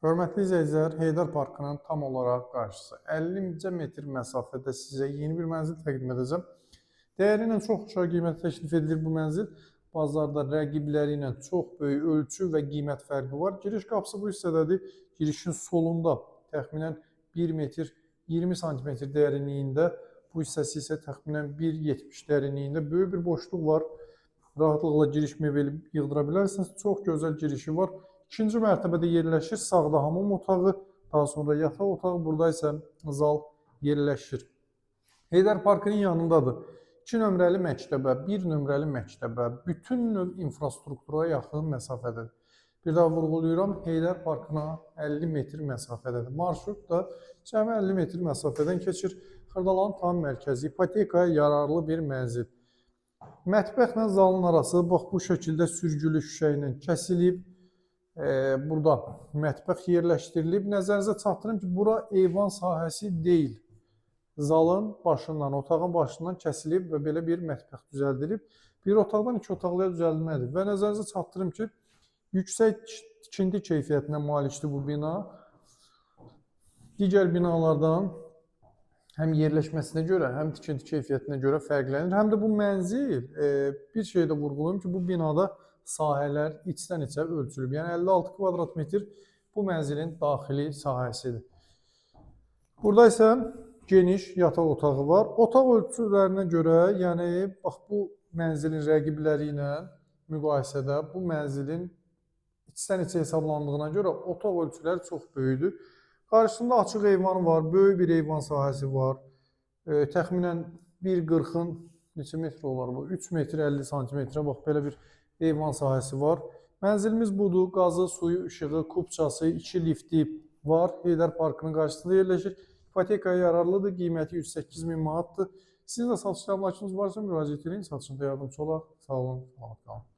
Hörmətli izləyicilər, Heydər Parkının tam olaraq qarşısı 50 metr məsafədə sizə yeni bir mənzil təqdim edəcəm. Dəyəri ilə çox aşağı qiymətə təklif edilir bu mənzil. Bazarda rəqibləri ilə çox böyük ölçü və qiymət fərqi var. Giriş qapısı bu hissədədir. Girişin solunda təxminən 1 metr 20 santimetr dərinliyində, bu hissəsi isə təxminən 1,70 dərinliyində böyük bir boşluq var. Rahatlıqla giriş mebeli yığdıra bilərsiniz. Çox gözəl girişi var. İkinci mərtəbədə yerləşir. Sağda hamam otağı, daha sonra yataq otağı, burada isə zal yerləşir. Heydər Parkının yanındadır. 2 nömrəli məktəbə, 1 nömrəli məktəbə, bütün növ infrastruktura yaxın məsafədədir. Bir daha vurğulayıram, Heydər Parkına 50 metr məsafədədir. Marşrut da cəmi 50 metr məsafədən keçir. Xırdalanın tam mərkəzi, ipotekaya yararlı bir mənzil. Mətbəxlə zalın arası bax bu şəkildə sürgülü şüşə ilə kəsilib. Burada mətbəx yerləşdirilib. Nəzərinizə çatdırım ki, bura eyvan sahəsi deyil. Zalın başından, otağın başından kəsilib və belə bir mətbəx düzəldilib. Bir otaqdan iki otaqlıya düzəldilmədir. Və nəzərinizə çatdırım ki, yüksək tikinti keyfiyyətinə malikdir bu bina. Digər binalardan həm yerləşməsinə görə, həm tikinti keyfiyyətinə görə fərqlənir. Həm də bu mənzil, bir şey də vurğulayım ki, bu binada sahələr içdən içə ölçülüb. Yəni 56 kvadrat metr bu mənzilin daxili sahəsidir. Burada isə geniş yataq otağı var. Otaq ölçülərinə görə, yəni bax bu mənzilin rəqibləri ilə müqayisədə bu mənzilin içdən içə hesablandığına görə otaq ölçüləri çox böyükdür. Qarşısında açıq eyvan var, böyük bir eyvan sahəsi var. Təxminən 1,40-ın neçə metr olar bu? 3 metr 50 santimetrə bax belə bir eyvan sahəsi var. Mənzilimiz budur. Qazı, suyu, işığı, kupçası, 2 lifti var. Heydər Parkının qarşısında yerləşir. İpotekaya yararlıdır. Qiyməti 108 min manatdır. Sizin də satışda əmlakınız varsa müraciət edin. Satışında yardımçı olaq. Sağ olun, salamat qalın.